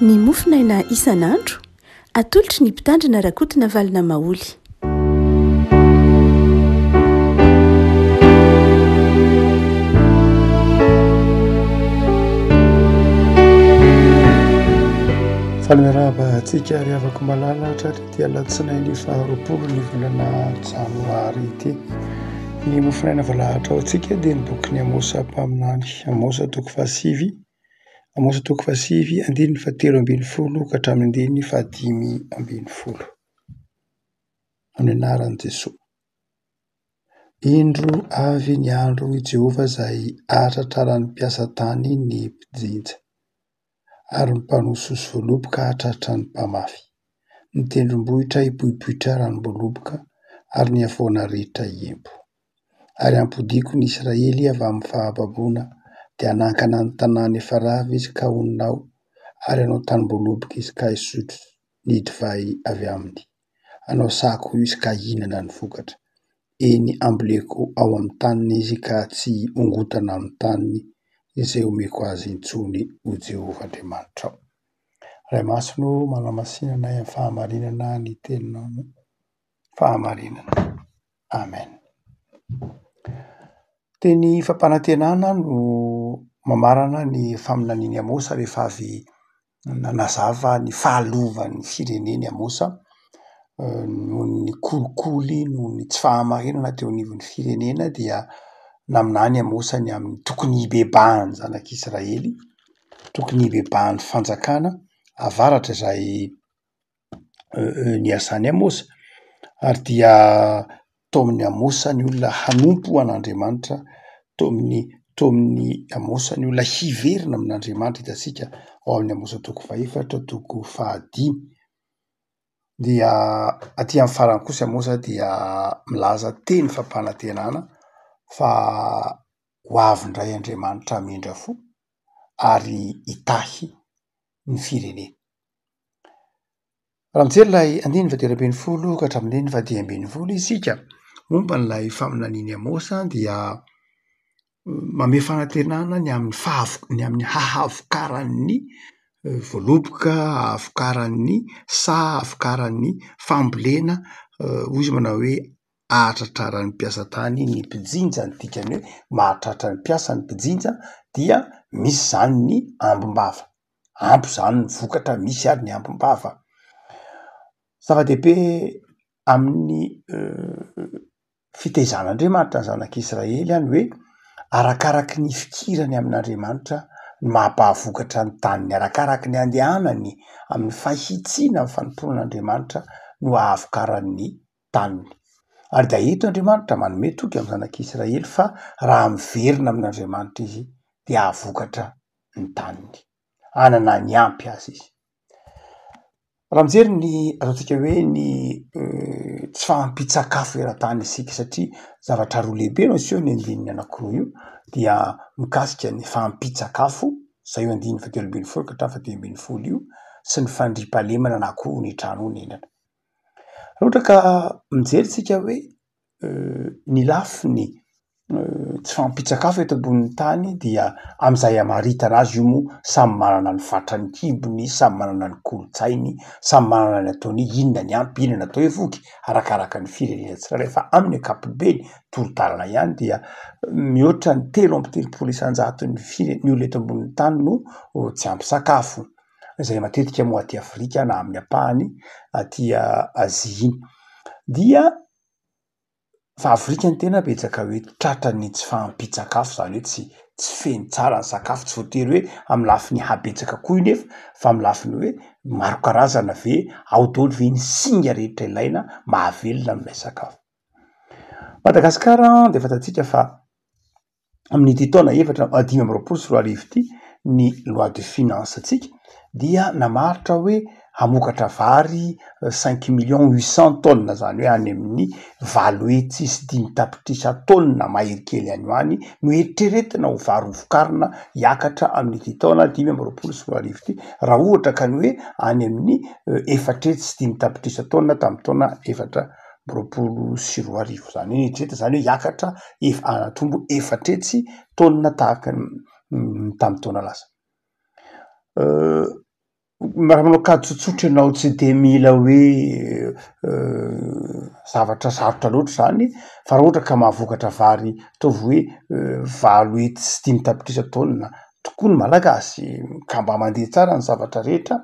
Ny mofonaina isan'andro, atolotry ny Mpitandrina Rakotonavalona Maholy. Faly miarahaba antsika ry havako malala hatrany ity alatsinainy faharoapolo ny volana janoary ity. Ny mofonaina voalahatra ho antsika dia ny bokin'i Amosa mpaminany, Amosa toko fahasivy, Amosa toko fahasivy andininy fahatelo ambin'ny folo ka hatramin'ny andininy fahadimy ambin'ny folo. Amin'ny anaran'i Jesoa. Indro avy ny andro i Jehovah izay hahatratraran'ny mpiasa tany ny mpijinja, ary ny mpanososy voaloboka hahatratra ny mpamafy. Ny tendrombohitra hipoipoitra ranom-boaloboka, ary ny havoana rehetra hiempo. Ary hampodiako ny Israely avy amin'ny fahababoana, dia hanankana ny tanàna efa rava izy ka honina ao, ary hanao tanimboaloboka izy ka hisotro ny divay avy aminy. Hanao saha koa izy ka hihinana ny vokatra. Eny, hamboleko ao amin'ny taniny izy ka tsy hongotana amin'ny taniny izay homeko azy intsony, hoy Jehovah Andriamanitrao. Ray Masina ô, manamasina anay amin'ny fahamarinana ny teninao no fahamarinana. Amen. Teny fampanantenana no mamarana ny faminanian'i Amosa rehefa avy nanazava ny fahalovan'ny fireneny Amosa noho ny kolikoly, noho ny tsy fahamarinana teo anivon'ny firenena dia naminany Amosa ny amin'ny tokony hibebahan'ny zanak'Israely, tokony hibebahan'ny fanjakana avaratra izay niasan'i Amosa ary dia taomin'i Amosa ny olona hanompo an'Andriamanitra, taominy taomin'i Amosa ny olona hiverina amin'Andriamanitra, hitantsika ao amin'ny Amosa toko fahefatra toko fahadimy. Dia aty amin'ny farany kosa Amosa dia milaza teny fampanantenana fa ho avy indray Andriamanitra hamindra fo ary hitahy ny firenena. Raha mijery ilay andininy fahatelo ambin'ny folo ka hatramin'ny andininy fahadimy ambin'ny folo isika, momba an'ilay faminanian'i Amosa dia mamehy fanantenana ny amin'ny fahavo- ny amin'ny hahavokaran'ny voaloboka, hahavokaran'ny saha, hahavokaran'ny fambolena, hoy izy manao hoe ahatratraran'ny mpiasa tany ny mpijinja, ny dikany hoe mahatratra ny mpiasa ny mpijinja dia misy zany ny ambim-bava. Ampy zany ny vokatra misy ary ny ambim-bava. Zava-dehibe amin'ny fitaizan'Andriamanitra ny zanak'Israely ny hoe arakaraky ny fikirany amin'Andriamanitra no maha-mpahavokatra ny taniny, arakaraky ny andehanany amin'ny fahitsiana amin'ny fanompoana an'Andriamanitra no ahavokaran'ny taniny. Ary dia eto Andriamanitra manome toky amin'ny zanak'Israely fa raha miverina amin'Andriamanitra izy dia hahavokatra ny taniny, hanana ny ampy azy izy. Raha mijery ny ataontsika hoe ny tsy fahampian-tsakafo eran-tany isika satria zavatra roa lehibe no aseho ny andininy anankiroa io dia mikasika ny fahampian-tsakafo izay io andininy fahatelo ambin'ny folo ka hatramin'ny fahadimy ambin'ny folo io sy ny fandriampahalemana na koa ny trano honenana. Raha ohatra ka mijery tsika hoe ny lafiny tsy fahampian-tsakafo eto ambonin'ny tany dia amin'izay hamaritana azy io moa samy manana ny fatran'ny kibony, samy manana ny kolontsainy, samy manana ny ataony hoe inona ny ampy, inona ny atao hoe voky, arakaraka ny firenena tsirairay fa amin'ny ankapobeny tolo-dalana ihany dia mihoatra ny 33 isan-jaton'ny fire- ny olona eto ambonin'ny tany no tsy ampy sakafo, izay matetika moa aty Afrika na amin'ny ampahany aty Azia iny. Dia fa Afrika ny tena betsaka hoe tratran'ny tsy fahampian-tsakafo zany hoe tsy tsy feno tsara ny sakafo, tsy voatery hoe amin'ny lafiny habetsaka koa io nefa fa amin'ny lafiny hoe maro karazana ve, ao daholo ve ny singa rehetra ilaina mahavelona amin'ilay sakafo. Madagasikara dia fantatsika fa amin'ity taona efatra 2025 ity ny loi de finance antsika dia namaritra hoe hamokatra vary cinq millions huit cent tonnes zany hoe any amin'ny 508 tapitrisa taonina mahery kely any ho any no eritreretina ho vary hovokarina hiakatra amin'ity taona 2025 ity raha ohatra ka ny hoe any amin'ny 504 tapitrisa taonina tamin'ny taona 2024 zany hoe eritreretina zany hoe hiakatra ef- hanatombo 400 taonina tahaka ny tamin'ny taona lasa. Raha manao kajy tsotsotra ianao tsy de mila hoe zavatra sarotra loatra zany fa raha ohatra ka mahavokatra vary ataovy hoe valo hetsy sy dimy tapitrisa taonina tokoa ny malagasy ka mba mandeha tsara ny zavatra rehetra,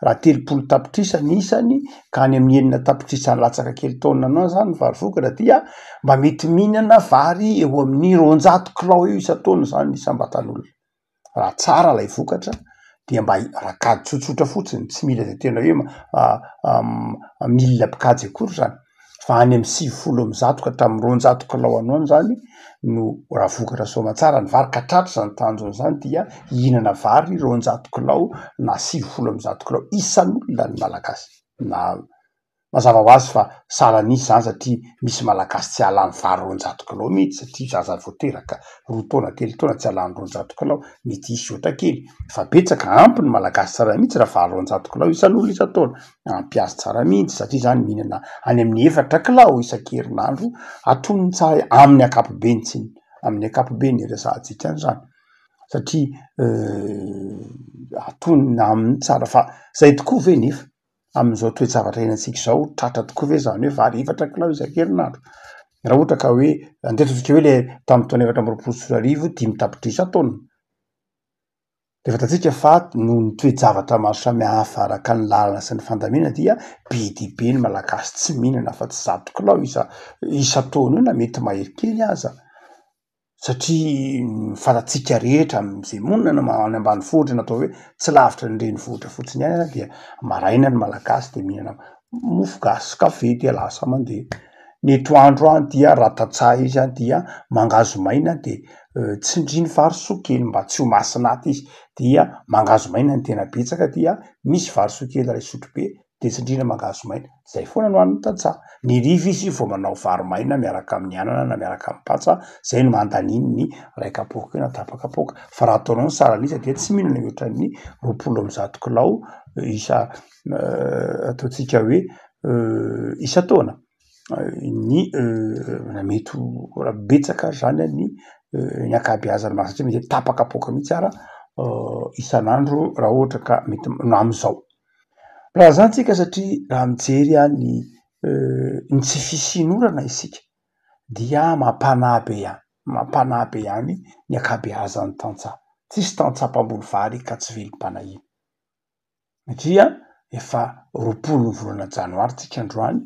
raha 30 tapitrisa ny isany ka any amin'ny 6 tapitrisa latsaka kely taonina any ho any zany ny vary vokatra dia mba mety mihinana vary eo amin'ny 200 kilao eo isan-taona zany ny isam-batan'olona. Raha tsara lay vokatra dia mba raha kajy tsotsotra fotsiny tsy mila zay tena hoe milina mpikajy akory zany fa any amy 190 ka hatramin'ny 200 kilao any ho any zany no raha vokatra soa aman-tsara ny vary ka tratra zany tanjona zany dia hihinana vary 200 kilao na 190 kilao isan'olona ny malagasy na Mazava ho azy fa sahala an'iza izany satria misy Malagasy tsy hahalany vary 200 kilao mihitsy satria zaza vao teraka roa taona telo taona tsy hahalany 200 kilao, mety hisy hihoatra kely fa betsaka, ampy ny Malagasy tsara mihitsy raha vary 200 kilao isan'olona isan-taona, ampy azy tsara mihitsy satria izany mihinana any amin'ny efatra kilao isan-kerinandro atonony tsara amin'ny ankapobeny tsinona, amin'ny ankapobeny iresahantsika an'izany satria atonony aminy tsara fa zay tokoa ve nefa? Amin'izao toe-javatra iainantsika izao, tratra tokoa ve izany hoe vary efatra kilao isan-kerinandro? Raha ohatra ka hoe, andeha ataontsika hoe le tamin'ny taona 2024, dimy tapitrisa taonina. De fantatsika fa noho ny toe-javatra maro samihafa araka ny lalana sy ny fandaminana dia be dia be ny Malagasy tsy mihinana afa-tsy 100 kilao isa- isan-taona io na mety mahery kely aza. Satria ny fantatsika rehetra am'zay monina na any ambanivohitra na atao hoe tsy lavitra ny renivohitra fotsiny ihany ary dia maraina ny malagasy de mihinana mofo gasy sy kafe dia lasa mandeha. Ny atoandro any dia raha tantsaha izy any dia mangahazo maina de tsindriany vary soa kely mba tsy ho masina aty izy dia mangahazo maina no tena betsaka dia misy vary soa kely iray sotrobe de tsindriana mangahazo maina, zay foana no hanin'ny tantsaha, ny hariva izy vao manao vary maina miaraka amin'ny anana na miaraka amin'ny patsa, zay no mandaniany ny iray kapoaka eo na tapa-kapoaka, fa raha ataonao ny salan'isa dia tsy mihinana mihoatran'ny 120 kilao isa ataontsika hoe isan-taona, ny na mety ho raha betsaka ary zany ny ny ankabeazan'ny maro satria mety hoe tapa-kapoaka mihitsy ara isan'andro raha ohatra ka mety na am'zao. Raha zany tsika satria raha mijery any ny tsy fisian'orana isika dia mampanahy be ihany, mampanahy be ihany ny ankabeazan'ny tantsaha. Tsisy tantsaha mpamboly vary ka tsy velom-panahiana satria efa 20 ny volana janoary tsika androany,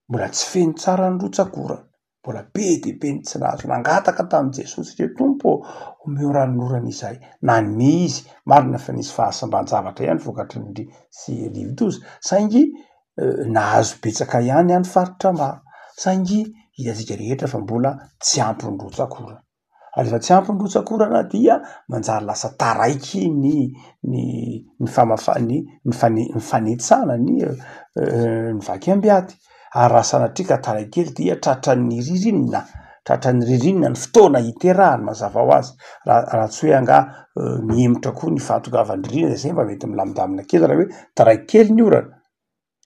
mbola tsy feno tsara ny rotsak'orana, mbola be dia be ny tsy nahazo nangataka tamin'i Jesosy ireo, Tompo ô, omeo ranonorana izahay. Nanome izy, marina fa nisy fahasamban-javatra ihany vokatry ny ry sy rivodoza, saingy nahazo betsaka ihany any faritra maro, saingy hitantsika rehetra fa mbola tsy ampy ny rotsak'orana. Ary rehefa tsy ampy ny rotsak'orana dia manjary lasa taraiky ny ny ny famafa- ny ny fane- ny fanetsana ny ny vaky ambiaty. Ary raha sanatria ka taraiky kely dia tratran'ny ririnina, tratran'ny ririnina ny fotoana hiterahany mazava ho azy. Raha raha tsy hoe angaha mihemotra koa ny fahatongavan'ny ririnina zay mba mety milamindamina kely raha hoe taraiky kely ny orana.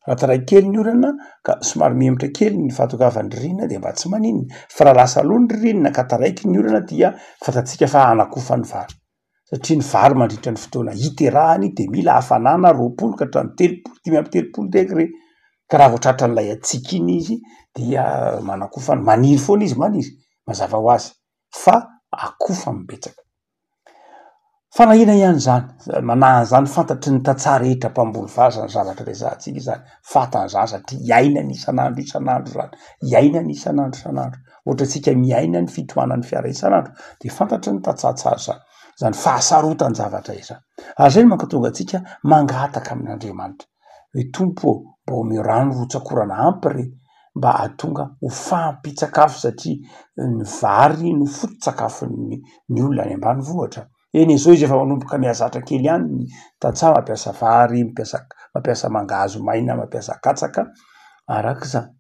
Raha taraiky kely ny orana ka somary mihemotra kely ny fahatongavan'ny ririnina dia mba tsy maninona, fa raha lasa aloha ny ririnina ka taraiky ny orana dia fantatsika fa hanakofa ny vary, satria ny vary mandritra ny fotoana hiterahany de mila hafanana 20 ka hatramin'ny 30, 35 degré, ka raha vao tratran'ilay hatsiaka iny izy dia manakofa, maniry foana izy maniry, mazava ho azy fa akofa no betsaka. Fanahiana ihany izany, manahy an'izany fantatry ny tantsaha rehetra mpamboly vary izany zavatra resahantsika izany, fantany izany satria iainany isan'andro isan'andro izany, iainany isan'andro isan'andro, ohatra antsika miaina ny fitohanan'ny fiara isan'andro de fantatry ny tantsaha tsara izany, izany fahasarotan-javatra izany, ary izay no mankatonga antsika mangataka amin'Andriamanitra hoe Tompo ô mba omeo rano rotsak'orana ampy re mba hahatonga ho fahampian-tsakafo satria ny vary no foto-tsakafon'ny ny olona any ambanivohitra. Eny e, zao izy efa manomboka mihazatra kely ihany ny tantsaha mampiasa vary, mampiasa mampiasa mangahazo maina, mampiasa katsaka arak'izany.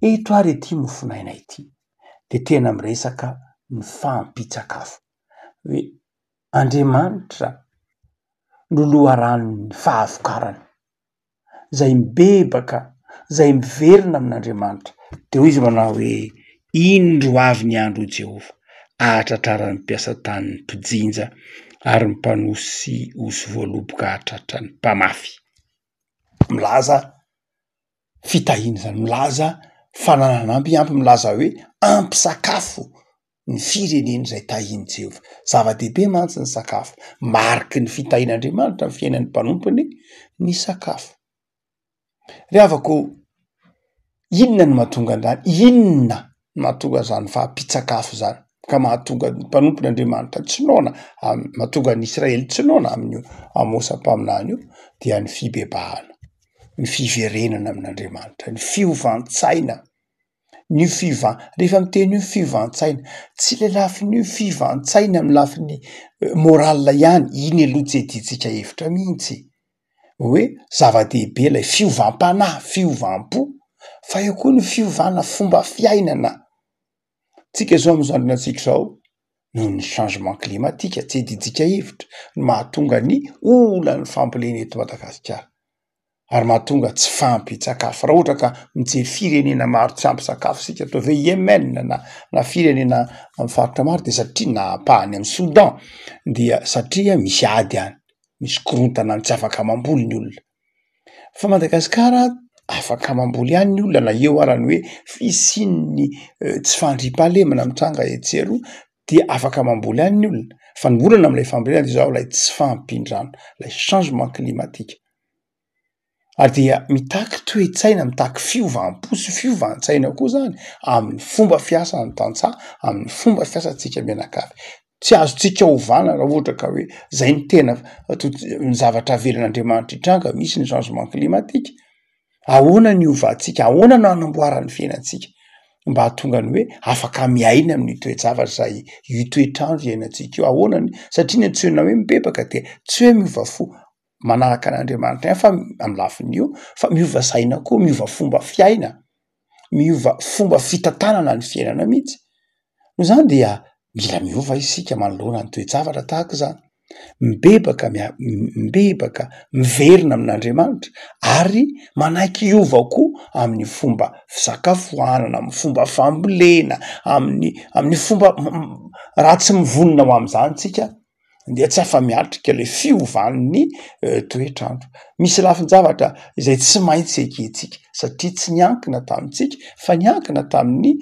Eto ary ity mofonaina ity de tena miresaka ny fahampian-tsakafo hoe Andriamanitra no loharanon'ny fahavokarana. Izay mibebaka, izay miverina amin'Andriamanitra. Dia hoy izy manao hoe, Indro avy ny andro, hoy Jehovah, hahatratraran'ny mpiasa tany ny mpijinja. Ary ny mpanosy osy voaloboka hahatratra ny mpamafy. Milaza fitahiana izany, milaza fananana ampy ampy, milaza hoe ampy sakafo ny firenena izay tahin'i Jehovah. Zava-dehibe mantsy ny sakafo, mariky ny fitahian'Andriamanitra ny fiainan'ny mpanompony ny sakafo. Ry havako, inona no mahatonga an'izany? Inona no mahatonga an'izany fahampian-tsakafo izany ka mahatonga ny mpanompon'Andriamanitra tsy noana, mahatonga ny Israely tsy noana amin'io Amosa mpaminany io? Dia ny fibebahana, ny fiverenana amin'Andriamanitra, ny fiovan-tsaina, ny fiova- rehefa miteny hoe fiovan-tsaina, tsy le lafiny hoe fiovan-tsaina amin'ny lafiny morale ihany, iny aloha tsy iadiantsika hevitra mihitsy. hoe zava-dehibe ilay fiovam-panahy, fiovam-po, fa eo koa ny fiovana fomba fiainana. Tsika zao amin'izao andronantsika izao, noho ny changement climatique, tsy iadiantsika hevitra, no mahatonga ny olan'ny fambolena eto Madagasikara, ary mahatonga tsy fahampian-tsakafo. Raha ohatra ka mijery firenena maro tsy ampy sakafo isika, ataovy hoe Yemen na na firenena amin'ny faritra maro de satria na ampahany amin'i Soudan dia satria misy ady any. misy korontana any tsy afaka mamboly ny olona, fa Madagasikara afaka mamboly ihany ny olona na eo ara ny hoe fisian'ny tsy fandriampahalemana mitranga etsy sy eroa dia afaka mamboly ihany ny olona, fa ny olana am'ilay fambolena de zao lay tsy fahampian-drano, lay changement climatique. Ary dia mitaky toe-tsaina, mitaky fiovam-po sy fiovan-tsaina koa zany amin'ny fomba fiasan'ny tantsaha, amin'ny fomba fiasantsika mianakavy. Tsy azontsika ovana raha ohatra ka hoe zay no tena ny zavatra avelan'Andriamanitra hitranga, misy ny changement climatique. Ahoana ny hiovantsika, ahoana no hanamboarany ny fiainantsika mba hahatonga ny hoe afaka miaina amin'ny toe-javatra izay io toetr'andro iainantsika io, ahoana ny, satria ny antsoina hoe mibebaka dia tsy hoe miova fo, manaraka an'Andriamanitra ihany fa amin'ny lafiny io fa miova saina koa, miova fomba fiaina, miova fomba fitantanana ny fiainana mihitsy. Noho izany dia mila miova isika manoloana ny toe-javatra tahaka izany, mibebaka mia- mibebaka miverina amin'Andriamanitra ary manaiky hiova koa amin'ny fomba fisakafoanana, amin'ny fomba fambolena, amin'ny amin'ny fomba raha tsy mivonona ho amin'izany tsika dia tsy afa-miatrika ilay fiovan'ny toetr'andro. Misy lafin-javatra izay tsy maintsy ekentsika satria tsy niankina tamintsika fa niankina tamin'ny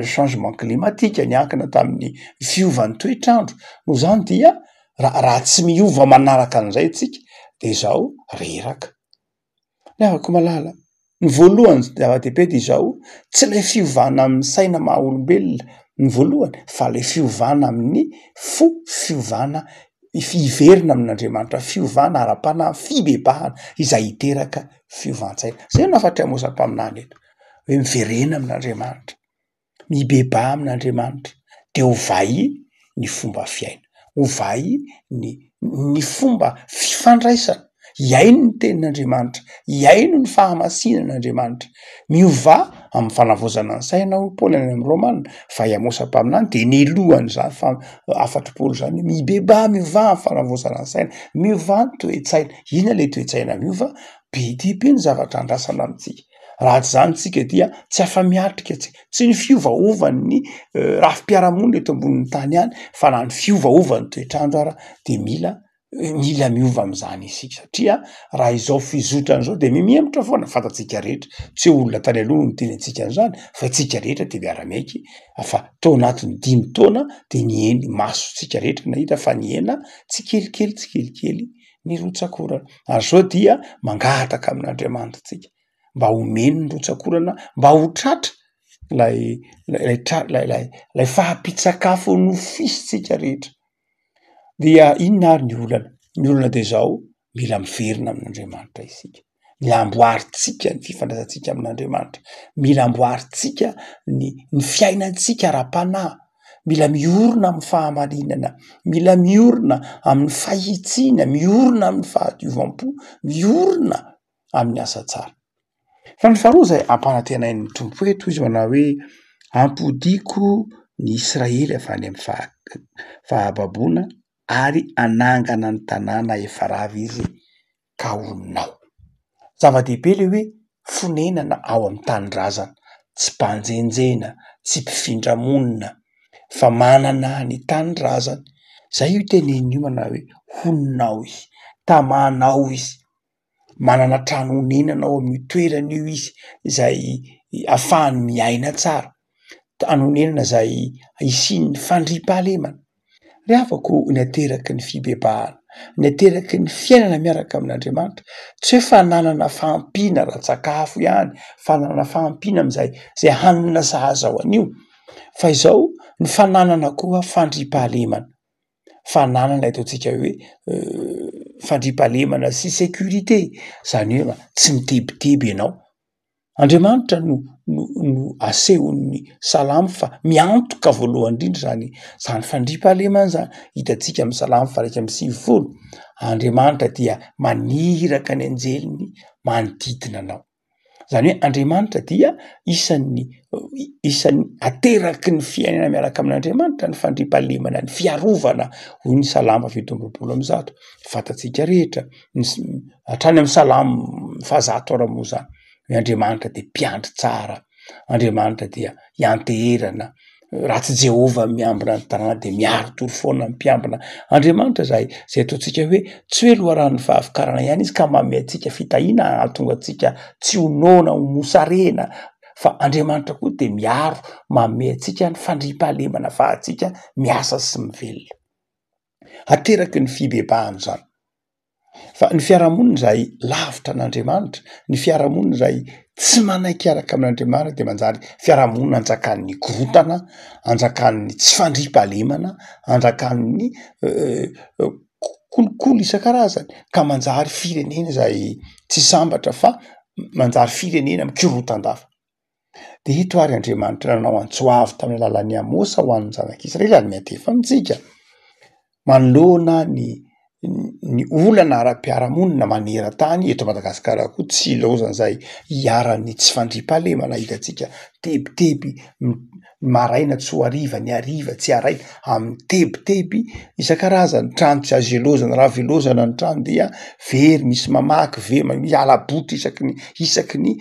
changement climatique, niankina tamin'ny fiovan'ny toetr'andro, noho izany dia raha raha tsy miova manaraka an'izay isika de izao reraka. Ny havako malala, ny voalohany zava-dehibe dia izao, tsy ilay fiovana amin'ny saina maha olombelona ny voalohany fa ilay fiovana amin'ny fo, fiovana hiverina amin'Andriamanitra, fiovana ara-panahy, fibebahana izay hiteraka fiovan-tsaina. Izay no hafatr'i Amosa mpaminany eto, hoe miverena amin'Andriamanitra. Mibebaha amin'Andriamanitra de ovay ny fomba fiaina, ovay ny ny fomba fifandraisana, hiaino ny tenin'Andriamanitra, hiaino ny fahamasinan'Andriamanitra, miovà amin'ny fanavaozana ny saina hoy Paoly any amin'ny Romana, fa i Amosa mpaminany de niloha an'izany fa hafatr'i Paoly zany hoe mibebaha, miovà amin'ny fanavaozana ny saina, miovà ny toe-tsaina, inona le toe-tsaina miova? Be dia be ny zavatra andrasana amintsika. Raha tsy izany tsika dia tsy afa-miatrika tsika, tsy ny fiovaovan'ny rafi-piarahamonina eto ambonin'ny tany ihany fa na ny fiovaovan'ny toetr'andro ara de mila mila miova am'zany isika satria raha izao fizotrany zao de mihamihemotra foana, fantatsika rehetra, tsy hoe olona tany aloha no niteny antsika an'zany fa itsika rehetra de miara-miaiky fa tao anatin'ny dimy taona de nihena, masontsika rehetra nahita fa nihena tsikelikely tsikelikely ny rotsak'orana, ary zao dia mangataka amin'Andriamanitra tsika mba homeny ny rotsak'orana mba ho tratra lay lay tra- lay lay lay fahampian-tsakafo nofisintsika rehetra. Dia inona ary ny olana? Ny olana de zao, mila miverina amin'Andriamanitra isika, mila amboarintsika ny fifandraisantsika amin'Andriamanitra, mila amboarintsika ny ny fiainantsika ara-panahy, mila miorina amin'ny fahamarinana, mila miorina amin'ny fahitsiana, miorina amin'ny fahadiovam-po, miorina amin'ny asa tsara. Fa ny faharoa izay ampanantenain'ny Tompo eto izy manao hoe ampodiako ny Israely avy any amin'ny fahababoana ary hanangana ny tanàna efa rava izy ka honina ao. Zava-dehibe le hoe fonenana ao amin'ny tanindrazana, tsy mpanjenjena, tsy mpifindra monina fa manana ny tanindrazany. Zay io teneniny io manao hoe honina ao izy, tamana ao izy, manana trano honenana ao amin'io toerana io izy izay ahafahany miaina tsara, trano honenana izay hisian'ny fandriampahalemana. Ry havako ny ateraky ny fibebahana, ny ateraky ny fiainana miaraka amin'Andriamanitra, tsy hoe fananana fahampiana ara-tsakafo ihany, fananana fahampiana amin'izay izay hanina sahaza ho anio, fa izao ny fananana koa fandriampahalemana, fananana ataontsika hoe fandriampahalemana sy sécurité, zany hoe tsy mitebiteby ianao. Andriamanitra no no no asehon'ny salamo fa miantoka voalohany indrindra zany zany fandriampahalemana zany, hitantsika amin'ny salamo faha 91, Andriamanitra dia maniraka ny anjeliny manodidina anao, zany hoe Andriamanitra dia isan'ny isan'ny ateraky ny fiainana miaraka amin'Andriamanitra ny fandriampahalemana, ny fiarovana hoy ny salamo faha 127, fantatsika rehetra ny hatrany amin'ny salamo fahazato ara moa zany hoe Andriamanitra dia mpiandry tsara, Andriamanitra dia ianteherana, raha tsy Jehovah miambina ny tanàna de miari-tory foana ny mpiambina. Andriamanitra zay zay ataontsika hoe tsy hoe loharanon'ny fahavokarana ihany izy ka manome antsika fitahiana hahatonga antsika tsy ho noana, ho mosarena fa Andriamanitra koa de miaro manome antsika ny fandriampahalemana ahafahantsika miasa sy mivelona. Ateraky ny fibebahana izany. Fa ny fiarahamonina izay lavitra an'Andriamanitra, ny fiarahamonina izay tsy manaiky hiaraka amin'Andriamanitra dia manjary fiarahamonina anjakan'ny korontana, anjakan'ny tsy fandriampahalemana, anjakan'ny kolikoly isan-karazany ka manjary firenena izay tsy sambatra fa manjary firenena mikorontandava. Dia ito ary Andriamanitra nanao antso avo tamin'ny alalan'i Amosa ho an'ny zanak'Israely ary miantefa amintsika. Manoloana ny ny olana ara-piarahamonina maneran-tany eto Madagasikara koa tsy ilaozan'izay iharan'ny tsy fandriampahalemana hitantsika tebiteby ny maraina tsy ho hariva, ny hariva tsy haraina, amin'ny tebiteby isan-karazany, trano tsy azo ilozana, raha velozana ny trano dia very, misy mamaky very, misy hala-botry isaky ny isaky ny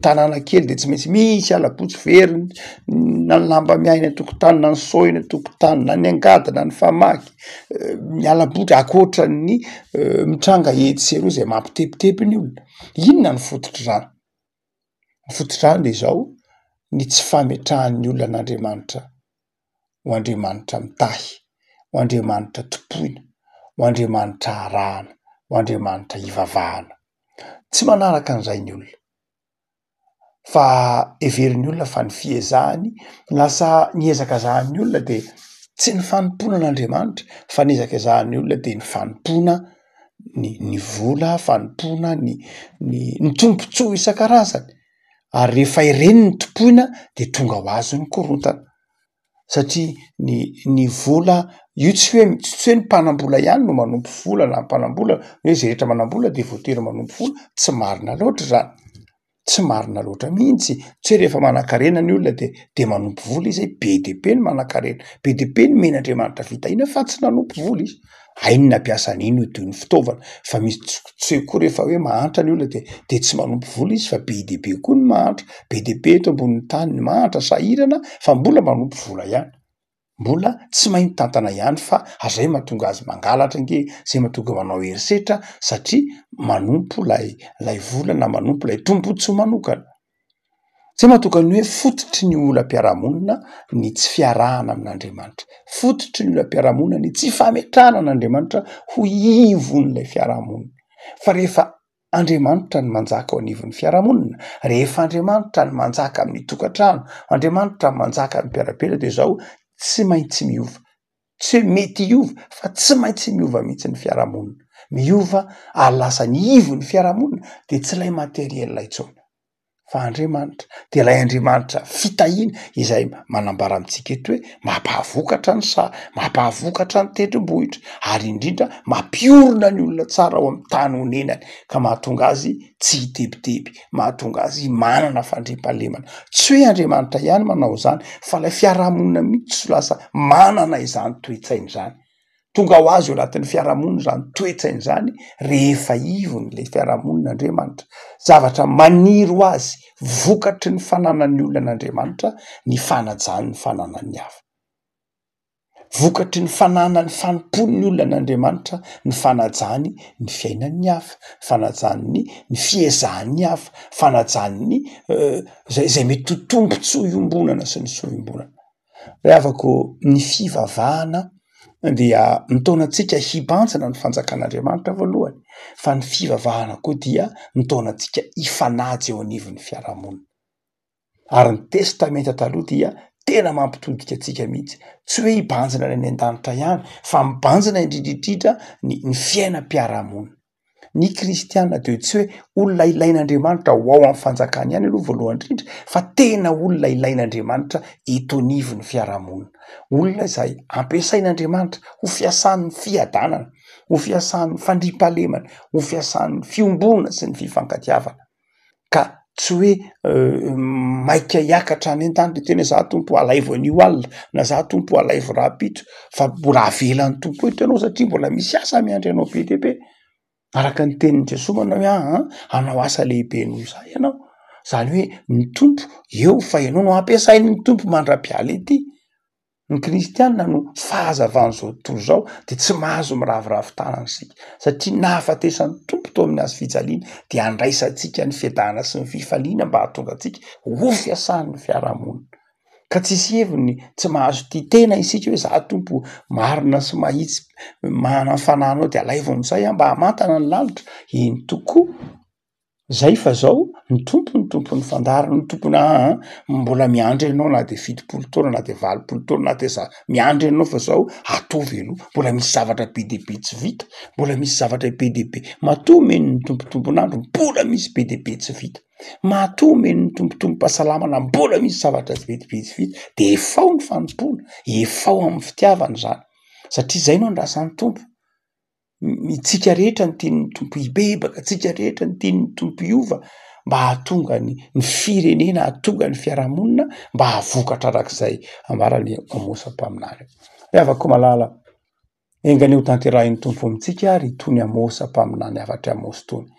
tanàna kely de tsy maintsy misy hala-botry very, na ny lamba miahy eny an-tokotany na ny seau eny an-tokotany na ny angady na ny famaky, ny hala-botry ankoatran'ny mitranga etsy sy eroa zay mampitebiteby ny olona, inona ny fototr'izany? Ny fototr'izany de izao, ny tsy fametrahan'ny olona an'Andriamanitra ho Andriamanitra mitahy, ho Andriamanitra tompoina, ho Andriamanitra arahana, ho Andriamanitra ivavahana. Tsy manaraka an'izay ny olona fa heverin'ny olona fa ny fiezahany, lasa ny ezakazahan'ny olona de tsy ny fanompoana an'Andriamanitra fa ny ezakazahan'ny olona de ny fanompoana ny ny vola, fanompoana ny ny ny tombontsoa isan-karazany ary rehefa ireny no tompoina de tonga ho azy ny korontana satria ny ny vola io tsy hoe tsy hoe ny mpanam-bola ihany no manompo vola na mpanam-bola hoe zay rehetra manam-bola de voatery manompo vola, tsy marina loatra zany. Tsy marina loatra mihitsy, tsy hoe rehefa manankarena ny olona de de manompo vola izy e, be dia be ny manankarena, be dia be ny nomen'Andriamanitra fitahiana fa tsy nanompo vola izy, hainy ny nampiasa an'iny ho toy ny fitaovana, fa misy ts- tsy hoe koa rehefa hoe mahantra ny olona de de tsy manompo vola izy fa be dia be koa ny mahantra, be dia be eto ambonin'ny tany ny mahantra sahirana fa mbola manompo vola ihany. Mbola tsy mahay mitantana ihany fa zay mahatonga azy mangalatra ange, zay mahatonga manao herisetra satria manompo lay lay vola na manompo lay tombotsoa manokana. Zay mahatonga ny hoe fototry ny olam-piarahamonina ny tsy fiarahana amin'Andriamanitra, fototry ny olam-piarahamonina ny tsy fametrahana an'Andriamanitra ho ivon'ilay fiarahamonina fa rehefa Andriamanitra no manjaka ao anivon'ny fiarahamonina, rehefa Andriamanitra no manjaka amin'ny tokantrano, Andriamanitra no manjaka amin'ny mpiara-belona dia izao tsy maintsy miova, tsy hoe mety hiova fa tsy maintsy miova mihitsy ny fiarahamonina, miova ary lasa ny ivon'ny fiarahamonina dia tsy ilay materiel intsony. Fa Andriamanitra dia ilay Andriamanitra fitahiana izay manambara amintsika eto hoe mampahavokatra ny saha, mampahavokatra ny tendrombohitra ary indrindra mampiorina ny olona tsara ao amin'ny tany onenany ka mahatonga azy tsy hitebiteby, mahatonga azy manana fandriampahalemana. Tsy hoe Andriamanitra ihany manao izany fa ilay fiarahamonina mihitsy lasa manana izany toe-tsaina izany. Tonga ho azy eo anatin'ny fiarahamonina izany toe-tsaina izany rehefa ivony ilay fiarahamonina Andriamanitra. Zavatra maniry ho azy vokatry ny fananan'ny olona an'Andriamanitra ny fanajany ny fananan'ny hafa. Vokatry ny fananany fanompoan'ny olona an'Andriamanitra ny fanajany ny fiainan'ny hafa, fanajany ny ny fiezahan'ny hafa, fanajany ny zay zay mety ho tombontsoa iombonana sy ny soa iombonana. Ry havako, ny fivavahana dia mitaona antsika hibanjina ny fanjakan'Andriamanitra voalohany, fa ny fivavahana koa dia mitaona antsika hifanaja eo anivon'ny fiarahamonina. Ary ny Testamenta Taloha dia tena mampitodika antsika mihitsy, tsy hoe hibanjina ny any an-danitra ihany fa mibanjina indrindra indrindra ny ny fiainam-piarahamonina. Ny kristiana dia tsy hoe olona ilain'Andriamanitra ho ao amin'ny fanjakany ihany aloha voalohany indrindra fa tena olona ilain'Andriamanitra eto anivon'ny fiarahamonina. Olona izay ampiasain'Andriamanitra ho fiasan'ny fiadanana, ho fiasan'ny fandriampahalemana, ho fiasan'ny fiombonana sy ny fifankatiavana. Ka tsy hoe maika hiakatra any an-danitra hiteny hoe za Tompo alaivo anio alina na za Tompo alaivo rahampitso fa mbola avelan'ny Tompo eto ianao satria mbola misy asa miandry anao be dia be. Araka ny tenin'i Jesoa manao hoe aa hanao asa lehibe noho izaho ianao. Zany hoe ny Tompo eo fa ianao no ampiasain'ny Tompo mandra-piala ety. Ny kristiana no fahazavan'izao tontolo izao dia tsy mahazo miraviravy tanana isika satria nahafatesan'ny Tompo teo amin'ny hazo fijaliana dia andraisantsika ny fiadanana sy ny fifaliana mba hahatonga antsika ho fiasan'ny fiarahamonina. Ka tsisy heviny tsy mahazo tia tena isika hoe za Tompo marina sy mahitsy manana ny fanahinao dia alaivo amin'izay aho mba hamantana ny lanitra. Eny tokoa. Zay fa zao ny Tompo no tompon'ny fandaharana, ny tompony aa mbola miandry anao na de 70 taona na de 80 taona na de za-, miandry anao fa zao ataovy aloha, mbola misy zavatra be dia be tsy vita, mbola misy zavatra be dia be, matoa omen'ny Tompo tombon'andro mbola misy be dia be tsy vita, matoa omen'ny Tompo tombom-pahasalamana mbola misy zavatra be dia be tsy vita, de efao ny fanompoana, efao amin'ny fitiavana izany satria zay no andrasan'ny Tompo. Tsika rehetra no tian'ny Tompo hibebaka, tsika rehetra no tian'ny Tompo hiova mba hahatonga ny ny firenena, hahatonga ny fiarahamonina mba hahavokatra arak'izay ambaran'i Amosa mpaminany. Ry havako malala, enga anie ho tanterahin'ny Tompo amintsika ary itony Amosa mpaminany hafatr'i Amosa itony.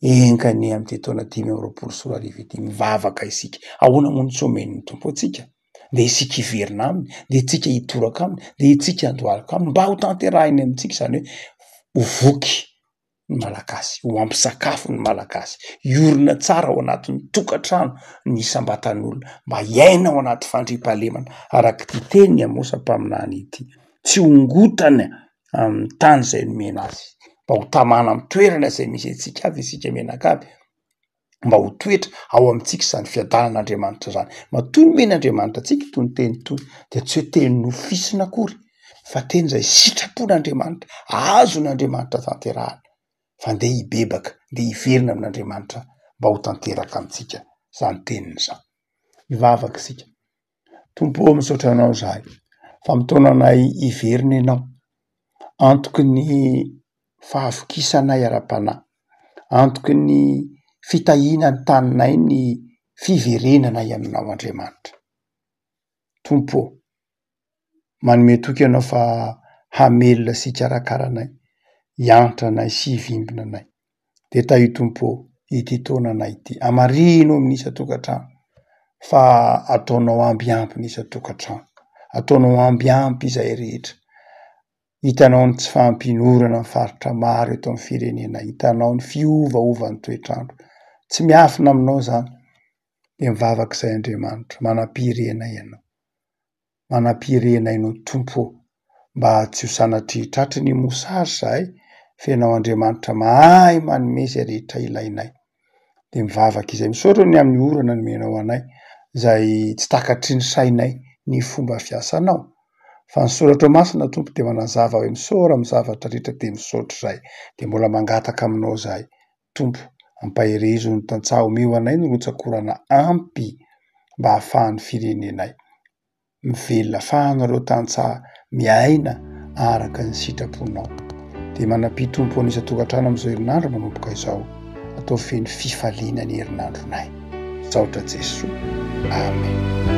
Enga anie amin'ity taona 2025 ity, mivavaka isika. Ahoana moa no tsy omen'ny Tompo antsika? Ndeha isika hiverina aminy, ndeha isika hitoraka aminy, ndeha isika handohalika aminy mba ho tanterahiny amintsika izany hoe ho voky ny Malagasy, ho ampy sakafo ny Malagasy, hiorina tsara ao anatin'ny tokantrano ny isam-batan'olona, mba hiaina ao anaty fandriampahalemana araka ity tenin'i Amosa mpaminany ity, tsy hongotana amin'ny tany izay nomena azy, mba ho tamana amin'ny toerana izay misy antsika avy isika mianakavy. mba ho toetra ao amintsika izany fiadanan'Andriamanitra izany. Matoa nomen'Andriamanitra antsika itony teny itony dia tsy hoe teny nofisina akory fa teny izay sitrapon'Andriamanitra, azon'Andriamanitra tanterahana fa ndeha hibebaka, ndeha hiverina amin'Andriamanitra mba ho tanteraka amintsika izany teniny izany. Hivavaka isika. Tompo ô, misaotra anao izahay fa mitaona anay hiverina ianao. Antoky ny fahavokisanay ara-panahy, antoky ny fitahiana ny taninay ny fiverenanay aminao Andriamanitra. Tompo ô, manome toky ianao fa hamelona sy hikarakara anay, hiantra anay sy hivimbina anay. Dia tahio Tompo ô, ity taonanay ity, hamarino amin'ny isan-tokantrano fa ataonao ambiampy ny isan-tokantrano, ataonao ambiampy izahay rehetra. Hitanao ny tsy fahampian'orana amin'ny faritra maro eto amin'ny firenena, hitanao ny fiovaovan'ny toetr'andro. Tsy miafina aminao izany. Dia mivavaka izay Andriamanitra, manam-pirenena ianao. Manam-pirenena ianao Tompo ô, mba tsy ho sanatria tratry ny mosary izahay, fa ianao Andriamanitra mahay manome izay rehetra ilainay. Dia mivavaka izay, misaotra ny amin'ny orana nomenao anay, izay tsy takatry ny sainay ny fomba fiasanao. Fa ny soratra masina Tompo dia manazava hoe misaora amin'ny zavatra rehetra dia misaotra izahay. Dia mbola mangataka aminao izahay Tompo, ampaherezo ny tantsaha omeo anay ny rotsak'orana ampy mba hahafahan'ny firenenay mivelona afahanareo tantsaha miaina araka ny sitraponao. Dia manampia Tompo an'ny isan-tokantrano amin'izao herinandro manomboka izao. Atao feno fifaliana ny herinandronay. Misaotra Jesoa. Amen.